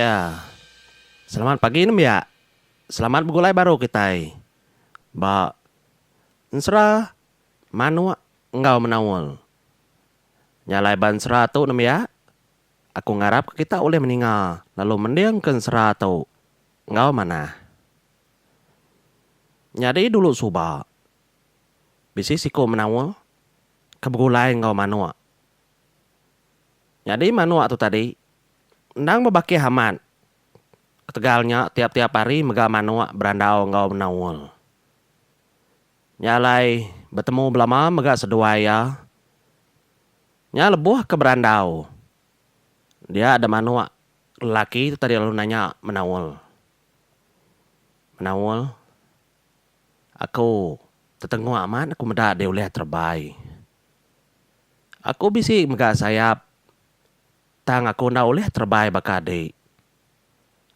Ya. Selamat pagi nembiak. Selamat begulai baru kitai ba ensera manuk enggau menaul. Nya alai ba ensera tu nembiak, aku ngarapka kita ulih meninga lalu mendingka ensera tu enggau manah. Nyadi dulu suba, bisi siku menaul ke begulai enggau manuk. Nyadi manuk tu tadi endang bebakih amat. Ketegal nya tiap-tiap hari mega manuk berandau enggau menaul. Nya alai betemu belama mega seduai iya. Nya lebuh ke berandau dia ada manuk lelaki tu tadi lalu nanya menaul. Menaul, aku tetenguk amat aku meda deh ulih terebai. Aku bisi mega sayap tang aku enda ulih terebai baka adi.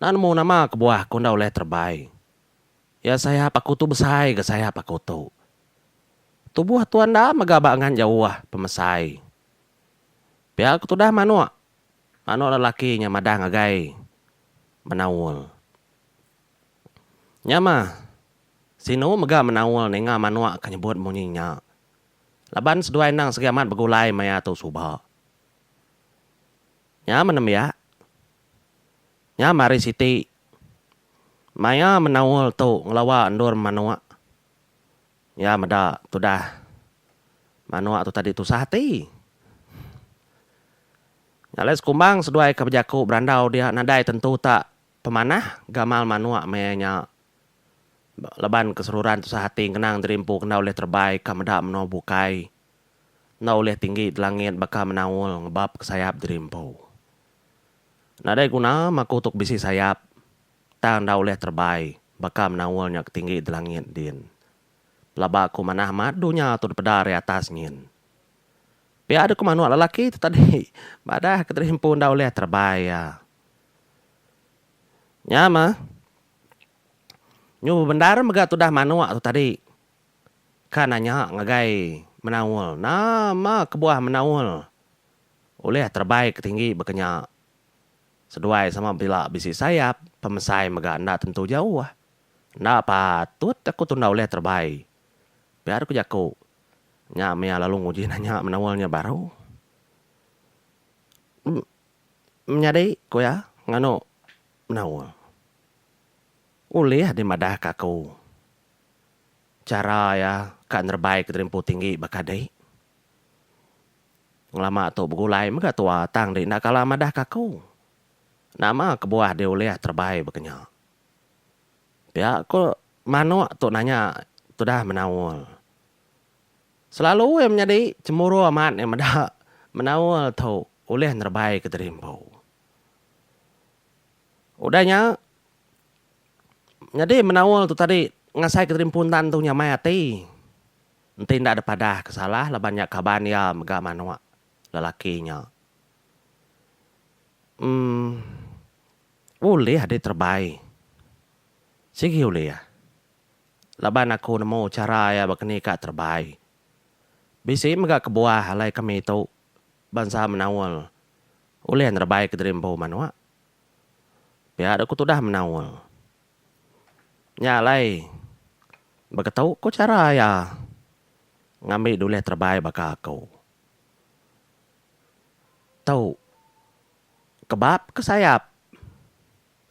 Enda nemu nama kebuah aku enda ulih terebai. Iya sayap aku tu besai ga sayap aku tu. Tubuh tu enda mega ba ngan jauh pemesai. Pia ku tudah manuk. Manuk lelaki nya madah ngagai Menaul. Nya mah sinu mega Menaul ninga manuk ke nyebut munyi nya. Laban seduai endang segi amat begulai maya tu suba. Nya menembiak. Nya mari siti. Maya menaul tu ngelawa endur manuk. Iya meda tudah manuk tu tadi tusah ati. Nya alai sekumbang seduai ke bejaku berandau dia nadai tentu tak pemanah gamal manuk maya nya. Laban ke seruran tusah ati ngenang diri empu kena ulih terebai ka meda menua bukai. Enda ulih tinggi di langit baka menaul ngebap ke sayap diri empu. Nadai guna maku tu ke bisi sayap tang enda ulih terebai baka menaul nya ke tinggi di langit din. Pelaba aku manah amat dunya tu dipeda ari atas nyin. Pia deka manuk lelaki tu tadi madah ke diri empu enda ulih terebai iya. Nya mah. Nyu bebendar mega tudah manuk tu tadi ka nanya ngagai Menaul nama kebuah Menaul ulih terebai ke tinggi baka nya. Seduai sama bela bisi sayap, pemesai mega enda tentu jauh. Enda patut aku tu enda ulih terebai. Pia ku jaku. Nya mia lalu nguji nanya Menaul nya baru. Menyadi ku iya nganu Menaul. Ulih dimadahka aku chara iya ka nerebai ke terimpu tinggi baka di. Ngelama tu begulai mega tua tang di enda kala madahka aku. Nama kebuah di ulih terebai baka nya. Pia ku manuk tu nanya tudah menaul. Selalu iya menyadi chemuru amat iya meda menaul tu ulih nerebai ke terimpu. Udah nya, nyadi menaul tu tadi ngasaika diri empu entan tu nyamai ati. Enti enda dipadah ke salah laban nya kaban iya mega manuk lelaki nya. Emm ulih adi terebai. Sigi ulih. Laban aku nemu chara iya baka ni ka terebai. Bisi mega kebuah alai kami tu bansa menaul ulih nerebai ke diri empu manuk. Pia dek ku tudah menaul. Nya alai beketu ku chara iya ngambi dulih terebai baka aku. Tu kebab ke sayap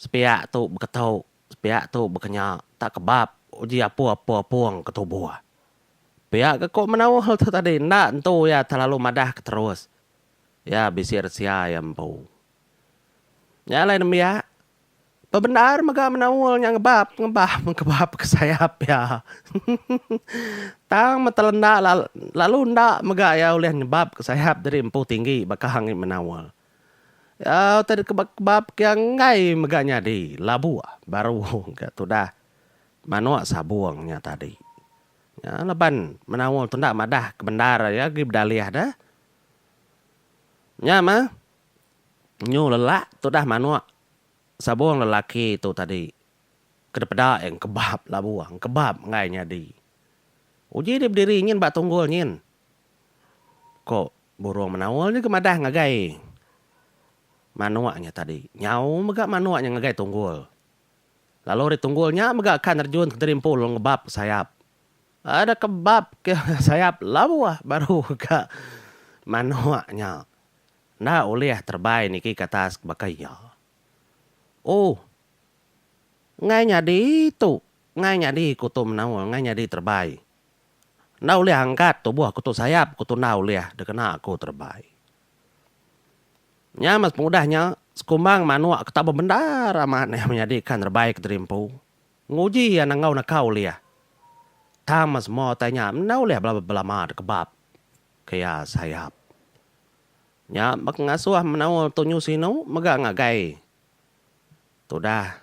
sepiak tu beketu sepiak tu bekenya tak kebab uji apu-apu apung ke tubuh. Pia ke ku menaul tu tadi enda entu iya terlalu madah ke terus. Iya bisi resia iya empu. Nya alai nembiak, bebendar mega menaul nya ngebap ngebap ngebap ke sayap iya. Tang metel enda lalu enda mega iya ulih nyebap ke sayap diri empu tinggi baka angi menaul. Iya utai dikebap kebap ke iya enggai mega nyadi labuh baru ga tudah manuk sabung nya tadi. Nya laban menaul tu enda madah ke bendar iya agi bedalih deh. Nya mah. Nyu lelak tudah manuk sabung lelaki tu tadi ke dipeda iya engkebap labuh engkebap enggai nyadi. Uji deh bediri nyin ba tunggul nyin, ko burung menaul nya ke madah ngagai. Manuk nya tadi. Nyau mega manuk nya ngagai tunggul. Lalu ari tunggul nya mega ka nerjun kediri empu lalu ngebap ke sayap. Ada kebap ke sayap labuh baru ka manuk nya. Enda ulih terebai niki ke atas baka iya. Oh. Enggai nyadi tu. Enggai nyadi ku tu menaul enggai nyadi terebai. Enda ulih angkat tubuh ku tu sayap ku tu enda ulih dikena aku terebai. Nya meh pengudah nya sekumbang manuk ke tak bebendar amat iya menyadi ka nerebai kediri empu. Nguji iya nenggau neka ulih. Tang meh semua utai nya enda ulih bela belama dikebap ke iya sayap. Nya meh ke ngasuh menaul tu nyu sinu mega ngagai tudah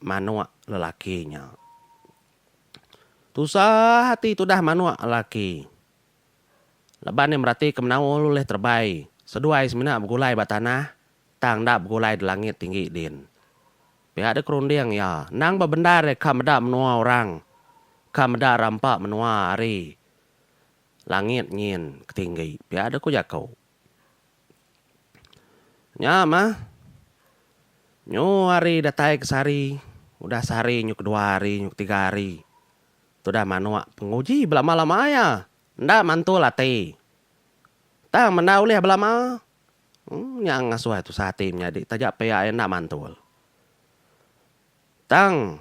manuk lelaki nya. Tusah ati tudah manuk lelaki. Laban iya meratika menaul ulih terebai, seduai semina begulai ba tanah tang enda begulai di langit tinggi din. Pia dek runding iya, endang bebendar iya ka meda menua orang, ka meda rampa menua ari langit nyin ke tinggi, pia dek ku jaku. Nya mah, nyu hari datai ke sehari, udah sehari nyu kedua hari nyu ketiga hari. Tudah manuk penguji belama-lama iya enda mantul ati. Tang menda ulih belama, nya ngasuh iya tusah ati menyadi taja pia iya enda mantul. Tang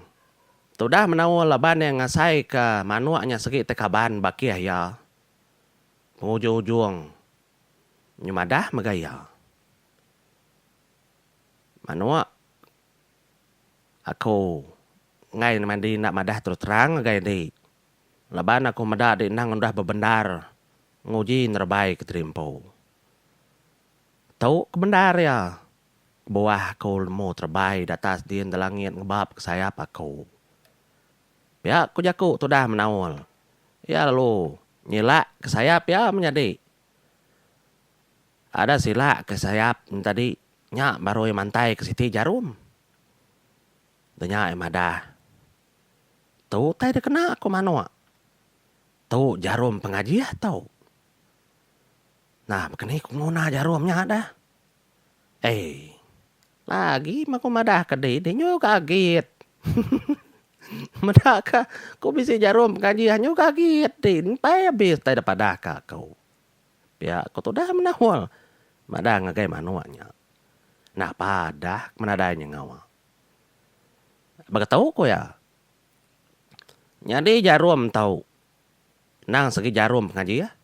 tudah menaul laban iya ngasaika manuk nya segi ti kaban bakih iya pengujung-ujung nyemadah mega iya. Manuk Aku enggai madi enda madah terus terang ngagai indi laban aku meda di endang udah bebendar nguji nerebai ke diri empu. Tu ke bendar iya kebuah aku nemu terebai di atas din da langit ngebap ke sayap aku. Pia ku jaku tudah menaul. Iya lalu nyilak ke sayap iya menyadi. Ada silak ke sayap nya tadi nya baru iya mantai ke siti jarum. Da nya iya madah, Tu utai dikena ku manuk. Tu jarum pengajih tu. Nah baka ni ku nguna jarum nya dah. Eii lagi meh ku madah ke di di nyu gagit. Meda ka ku bisi jarum pengajih nyu gagit di empai abis utai da padah ka aku. Pia ku tudah menahul madah ngagai manuk nya. Nah padah ke menadai nya ngawa. Beketu ku iya. Nyadi jarum tau endang segi jarum pengaji ah.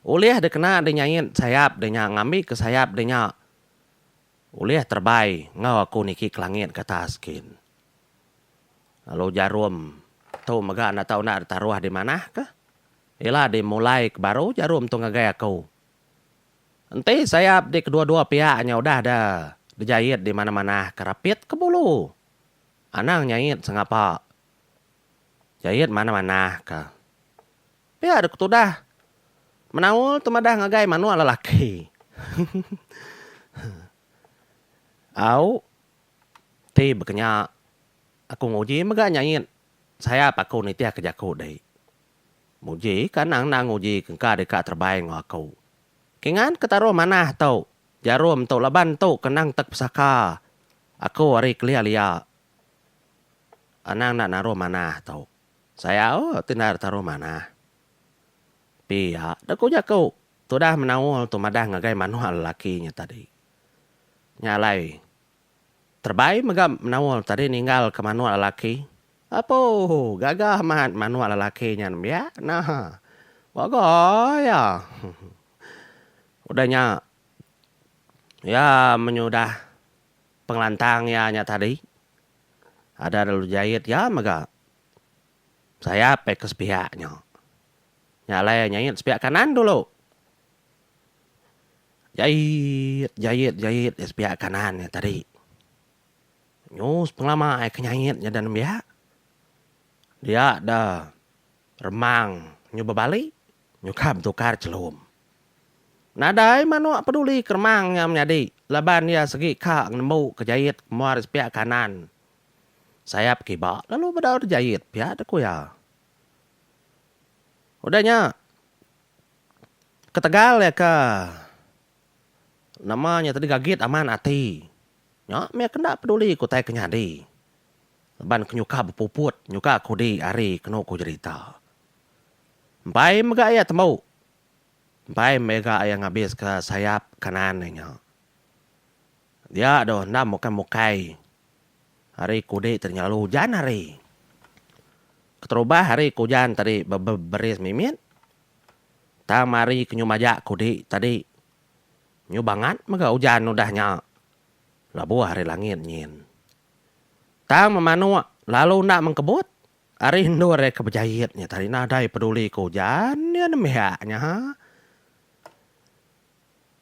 Ulih dikena deh nyait sayap deh nya ngambi ke sayap deh nya ulih terebai enggau aku niki ke langit ke atas kin. Lalu jarum tu mega enda tau enda ditaruh di manah kah. Ila di mulai ke baru jarum tu ngagai aku. Enti sayap di kedua-dua piak nya udah da dijait di manah-manah ke rapit ke bulu. Anang nyait sengapa. Jait manah-manah ka. Pia dek tudah menaul tu madah ngagai manuk lelaki. Au ti bekenya aku nguji mega nyait sayap aku nitih ke jaku dei. Muji ka anang enda nguji ke engka deka terebai enggau aku. Kingan ke taruh manah tu, jarum tu laban tu ke endang tek pesaka aku ari kelia lia. Anang enda naruh manah tu. Sayau ti enda taruh manah. Pia deh ku jaku tudah menaul tu madah ngagai manuk lelaki nya tadi. Nya alai Terebai mega menaul tadi ninggal ke manuk lelaki. Apu, gaga amat manuk lelaki nya nembiak nah. Gaga iya. Udah nya iya menyudah pengelantang iya nya tadi. Ada lalu jait iya mega sayap ke sepiak nya. Nya alai iya nyait sepiak kanan dulu. Jait, jait, jait iya sepiak kanan iya tadi. Nyu sepengelama iya ke nyait nya da nembiak. Dia da remang nyu bebali nyukap betukar chelum. Nadai manuk peduli ke remang nya menyadi laban iya segi ka ngenembu ke jait ke mua ari sepiak kanan. Sayap kiba lalu bedau dejait pia deh ku iya. Udah nya. Ketegal iya ke Nama nya tadi gagit aman ati. Nya meh ke enda peduli ke utai ke nyadi. Laban ke nyuka bepuput nyuka kudi ari kenu ku jerita. Empai mega iya tembu. Empai mega iya ngabis ke sayap kanan iya nya. Dia doh enda mukai-mukai hari kudi tadi nya lalu ujan hari. Keterubah hari ke ujan tadi beberis mimit tang mari ke nyu majak kudi tadi nyu bangat mega ujan udah nya labuh ari langit nyin. Tang memanuk lalu enda mengkebut ari endur iya ke bejait nya tadi nadai peduli ke ujan iya nembiak nya.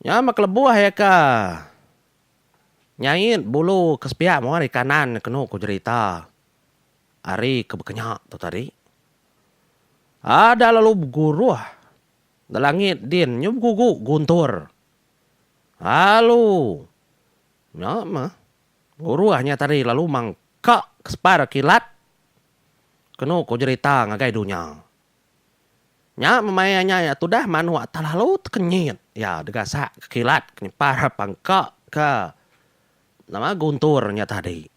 Nya meh kelebuh iya ke nyait bulu ke sepiak mua ari kanan kenu ku jerita ari ke bekenya tu tadi. Ada lalu beguruh da langit din nyu begugu guntur. Lalu nya meh guruh nya tadi lalu mangka ke separ kilat kenu ku jerita ngagai dunya. Nya memaya nya iya tudah manuk telalu tekenyit iya degasak ke kilat ke nyepar pangka ke nama guntur nya tadi.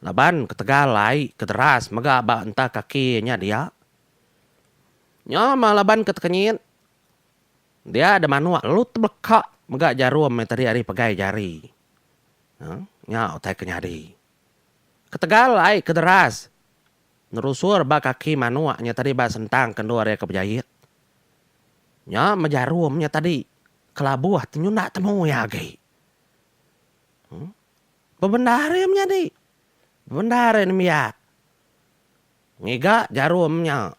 Laban ketegal ai ke deras mega ba enta kaki nya dia. Nya mah laban ke tekenyit dia da manuk lalu tebeleka mega jarum iya tadi ari pegai jari. Nya utai ke nyadi. Ketegal ai ke deras Nerusur ba kaki manuk nya tadi ba sentang ke endur iya ke bejait. Nya mejarum nya tadi kelabuh ti nyunda temu iya agi. Huh? Bebendar iya menyadi. Bebendar iya nembiak. Ngiga jarum nya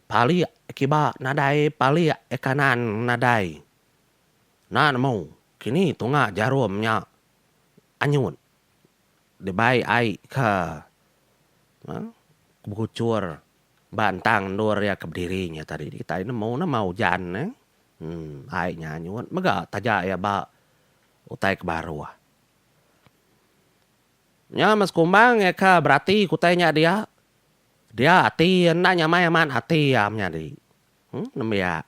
palik kiba nadai palik kanan nadai. Enda nemu kini tunga jarum nya anyut. Dibai ai ke bekuchur ba entang endur iya ke bediri nya tadi. Kitai nemu nama ujan ne ai nya anyut mega taja iya ba utai ke baruh. Nya meh sekumbang iya ke berati ke utai nya dia, dia ati iya enda nyamai amat ati iya menyadi nembiak.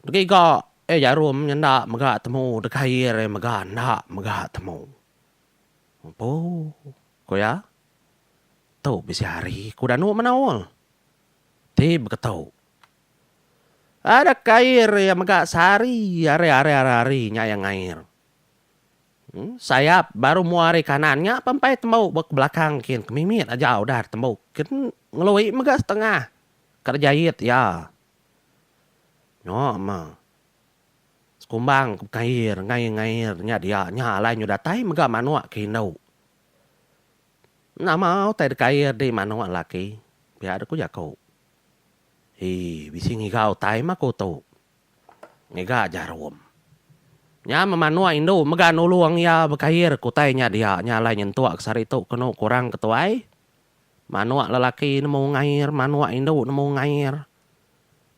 Giga eh jarum nya enda mega temu deka air eh mega enda mega temu. Empu ku iya. Tu bisi hari ku danu menaul ti beketu. Ada kair iya mega sehari hari hari hari hari nya iya ngair. Sayap baru mua ari kanan nya pempai tembu ba ke belakang kin kemimit aja udah tembu kin ngelui mega setengah ka jait iya. Nya mah. Sekumbang ke bekair ngair-ngair nya dia nya alai nyu datai mega manuk ke indu. Nama utai dekair di manuk laki pia deh ku jaku. Hii bisi ngiga utai mah ku tu. Ngiga jarum. Nya meh manuk indu mega nulung iya bekair ke utai nya dia nya alai nyentuk ke sehari tu kenu ke orang ke tuai. Manuk lelaki nemu ngair manuk indu nemu ngair.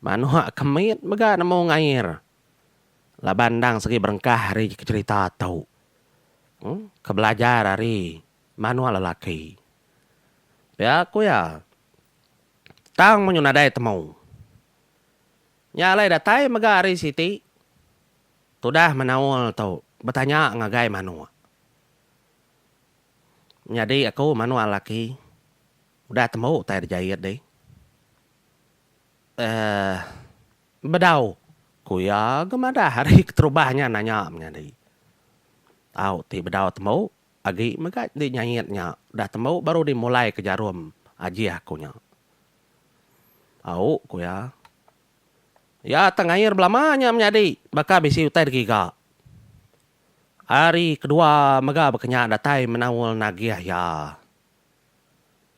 Manuk ke mit mega nemu ngair laban endang segi berengkah ari cherita tu ke belajar ari manuk lelaki. Pia ku iya, tang menyu nadai temu. Nya alai datai mega ari siti tudah menaul tu betanya ngagai manuk. Nyadi aku manuk lelaki udah temu utai dijait dih. Eh, bedau, ku iya ga madah hari keterubah nya nanya menyadi. Au ti bedau tembu, agi mega di nyait nya udah tembu baru di mulai ke jarum ajih aku nya. Au, ku iya. Iya tang ngair belama nya menyadi baka bisi utai digiga. Hari kedua mega baka nya datai menaul nagih iya.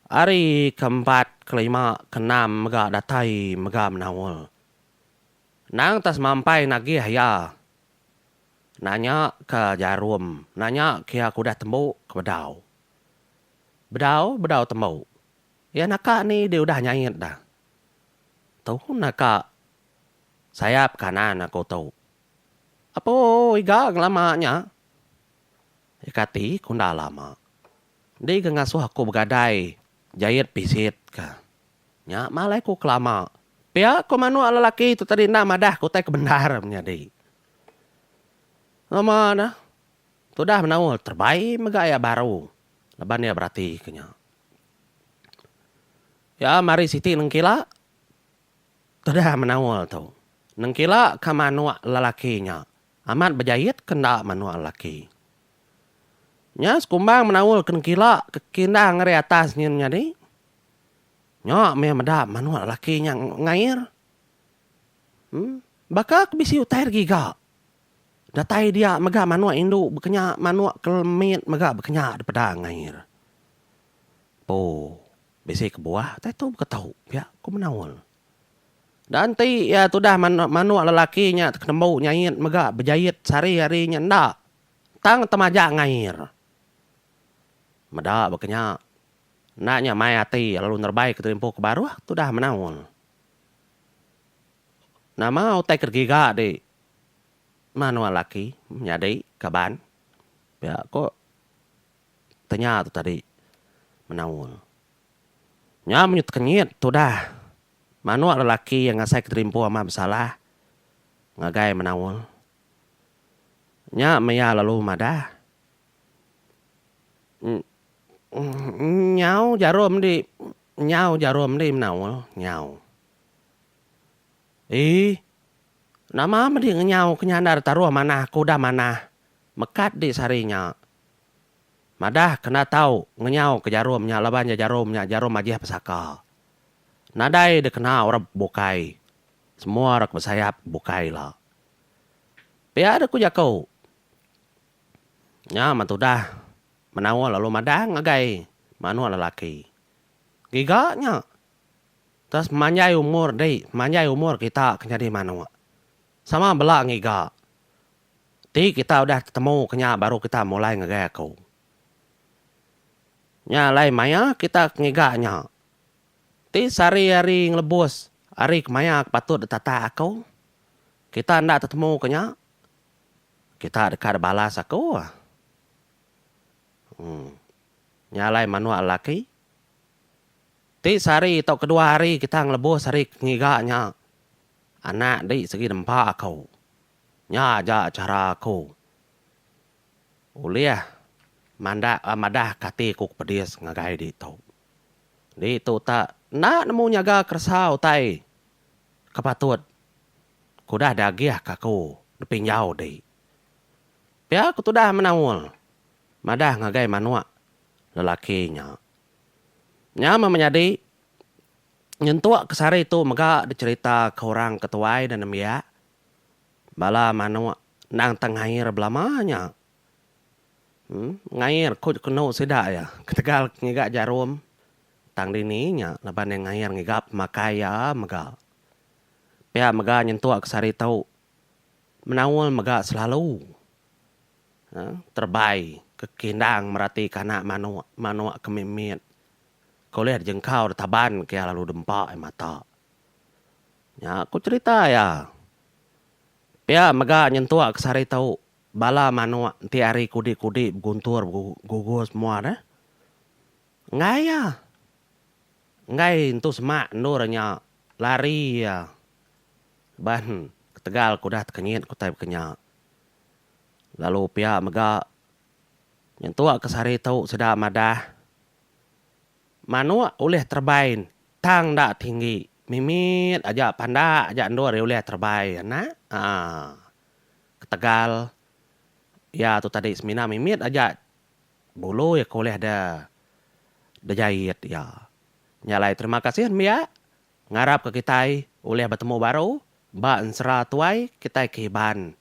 Ari keempat, kelima, keenam mega datai mega menaul. Endang ta semampai nagih iya nanya ke jarum, nanya ke iya ke udah tembu ke bedau. Bedau, bedau tembu. Iya naka ni dih udah nyait dah. Tu naka sayap kanan aku tu. Apo iga ngelama nya. Kati ku enda lama. Enti ga ngasuh aku begadai jait pisit ka. Nya mah alai ku kelama. Pia ko manuk lelaki tu tadi enda madah ke utai ke bendar menyadi. Nama dah. Tudah menaul terebai mega iya baru laban iya beratika nya. Iya mari siti nengkila tudah menaul tu. Nengkila ka manuk lelaki nya amat bejait ke enda manuk lelaki. Nya sekumbang menaul ke nengkila ke kindang ari atas nyin nyadi. Nya meh meda manuk lelaki nya ngair. Em baka ke bisi utai digiga. Datai dia mega manuk indu bekenya manuk ke mit mega bekenya dipeda ngair. Po bisi kebuah utai tu beketu pia ku Menaul. Dan enti iya tudah manuk lelaki nya tekenembu nyait mega bejait sehari hari nya enda tang temajak ngair. Meda bekenya enda nya mai ati lalu nerebai ke terimpu ke baruh tudah Menaul. Nama utai ke digiga di Manua laki menyadi kaban pia ko tanya tu tadi menaul. Nya menyut tekenyit tudah manua lelaki yang ngasai keterimpu amat besalah ngagai menaul. Nya meh iya lalu madah nyau jarum di nyau jarum di menaul nyau. Eii. Nama meh di ngenyau ke nyandar taruh manah aku udah manah mekat di sehari nya. Madah ke enda tau ngenyau ke jarum nya laban ja jarum nya jarum ajih pesaka. Nadai dikena orang bukai. Semua orang ke besayap bukai ila. Pia deh ku jaku. Nya meh tudah menawa lalu madah ngagai manuk lelaki. Giga nya. Tang semanjai umur di, semanjai umur kita ke nyadi manuk. Sama bela ngiga. Ti kita udah tetemu ke nya baru kita mulai ngagai aku. Nya alai maya kita ke ngiga nya. Ti sehari-hari ngelebus hari ke maya ke patut ditatak aku, kita enda tetemu ke nya, kita deka dibalas aku. Em. Nya alai manuk lelaki. Ti sehari tauka kedua hari kita ngelebus hari ke ngiga nya, anak di segi nempa aku. Nya aja chara aku ulih mandak madah ke ati aku ke pedis ngagai ditu. Ditu tak enda nemu nyaga keresa utai ke patut ke udah diagih ke aku dipinjau di. Pia ku tudah menaul madah ngagai manuk lelaki nya. Nya meh menyadi, nyentuk ke sehari tu mega dicherita ke orang ke tuai dan nembiak, bala manuk endang tang ngair belama nya. Em ngair ku kenu sida iya ketegal ke ngiga jarum tang dini nya laban iya ngair ngiga pemakai iya mega. Pia mega nyentuk ke sehari tu menaul mega selalu. Terebai ke kindang meratika anak manuk, manuk ke mit-mit ke ulih dijengkau ditaban ke iya lalu dempa ai mata. Nya ku cherita iya. Pia mega nyentuk ke sehari tu bala manuk enti hari kudi-kudi beguntur begugur semua deh. Enggai iya. Enggai entu semak endur nya lari iya. Laban ketegal ke udah tekenyit ke utai baka nya. Lalu pia mega nyentuk ke sehari tu sida madah manuk ulih terebai tang enda tinggi mimit aja pandak aja endur iya ulih terebai anak aaa ketegal iya tu tadi semina mimit aja bulu iya ke ulih de dejait iya. Nya alai terima kasih nembiak ngarap ke kitai ulih betemu baru ba ensera tuai kitai ke Iban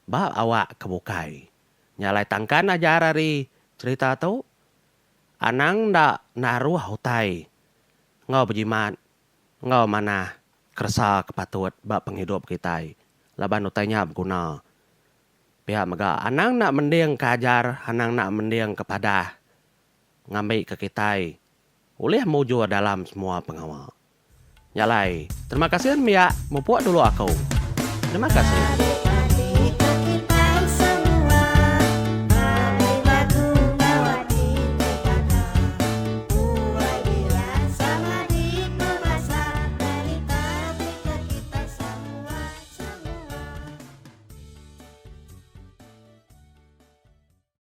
Ba awak ke bukai. Nya alai tangkan ajar ari cherita tu, anang enda naruh utai enggau bejimat enggau manah keresa ke patut ba pengidup kitai laban utai nya beguna. Pia mega anang enda mendingka ajar, anang enda mendingka padah ngambika kitai ulih mujur dalam semua pengawa. Nya alai, terima kasih nembiak mupuk dulu aku. Terima kasih.